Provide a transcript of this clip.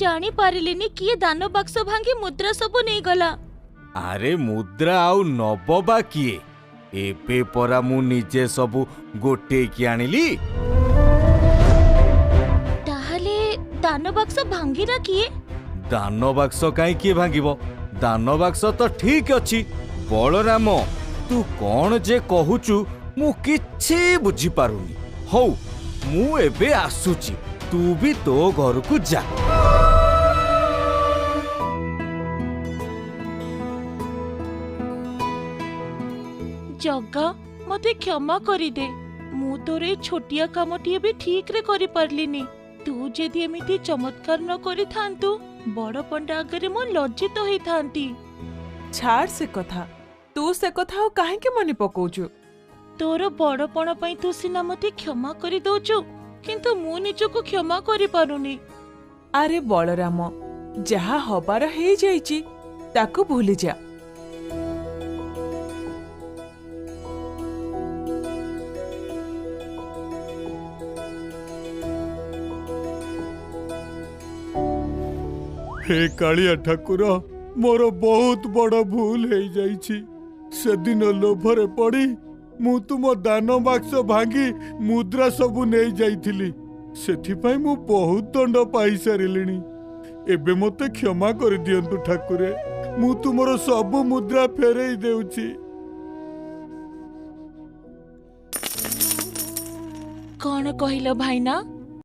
ଜାଣିପାରିଲିନି କିଏ ଦାନ ବାକ୍ସ ଭାଙ୍ଗି ମୁଦ୍ରା ସବୁ ନେଇଗଲା। ଆରେ ମୁଦ୍ରା ଆଉ ନବ ବା କିଏ? ଏବେ ପରା ମୁଁ ନିଜେ ସବୁ ଗୋଟେଇକି ଆଣିଲି। ତାହେଲେ ଦାନ ବାକ୍ସ ଭାଙ୍ଗିଲା କିଏ? ଦାନ ବାକ୍ସ କାହିଁ କିଏ ଭାଙ୍ଗିବ? ଦାନ ବାକ୍ସ ତ ଠିକ ଅଛି। ବଳରାମ, ତୁ କଣ ଯେ କହୁଛୁ ମୁଁ କିଛି ବୁଝିପାରୁନି। ହଉ, ମୁଁ ଏବେ ଆସୁଛି, ତୁ ବି ତୋ ଘରକୁ ଯା। ଜଗା, ମତେ କ୍ଷମା କରିଦେ। ମୁଁ ତୋର ଏଇ ଛୋଟିଆ କାମଟିଏ ବି ଠିକରେ କରିପାରିଲିନି। ତୁ ଯଦି ଏମିତି ଚମତ୍କାର ନ କରିଥାନ୍ତୁ, ବଡ଼ ପଣ୍ଡା ଆଗରେ ମୁଁ ଲଜ୍ଜିତ ହେଇଥାନ୍ତି। ଛାଡ଼ ସେ କଥା, ତୁ ସେ କଥା ଆଉ କାହିଁକି ମନେ ପକଉଛୁ? ତୋର ବଡ଼ପଣ ପାଇଁ ତୁ ସିନା ମତେ କ୍ଷମା କରିଦଉଛୁ, କିନ୍ତୁ ମୁଁ ନିଜକୁ କ୍ଷମା କରିପାରୁନି। ଆରେ ବଳରାମ, ଯାହା ହବାର ହେଇଯାଇଛି ତାକୁ ଭୁଲିଯା। ହେ କାଳିଆ ଠାକୁର, ମୋର ବହୁତ ବଡ଼ ଭୁଲ ହେଇଯାଇଛି। ସେଦିନ ଲୋଭରେ ପଡ଼ି ମୁଁ ତୁମ ଦାନ ବାକ୍ସ ଭାଙ୍ଗି ମୁଦ୍ରା ସବୁ ନେଇ ଯାଇଥିଲି। ସେଥିପାଇଁ ମୁଁ ବହୁତ ଦଣ୍ଡ ପାଇସାରିଲିଣି। ଏବେ ମୋତେ କ୍ଷମା କରିଦିଅନ୍ତୁ ଠାକୁରେ, ମୁଁ ତୁମର ସବୁ ମୁଦ୍ରା ଫେରେଇ ଦେଉଛି। କଣ କହିଲ ଭାଇନା?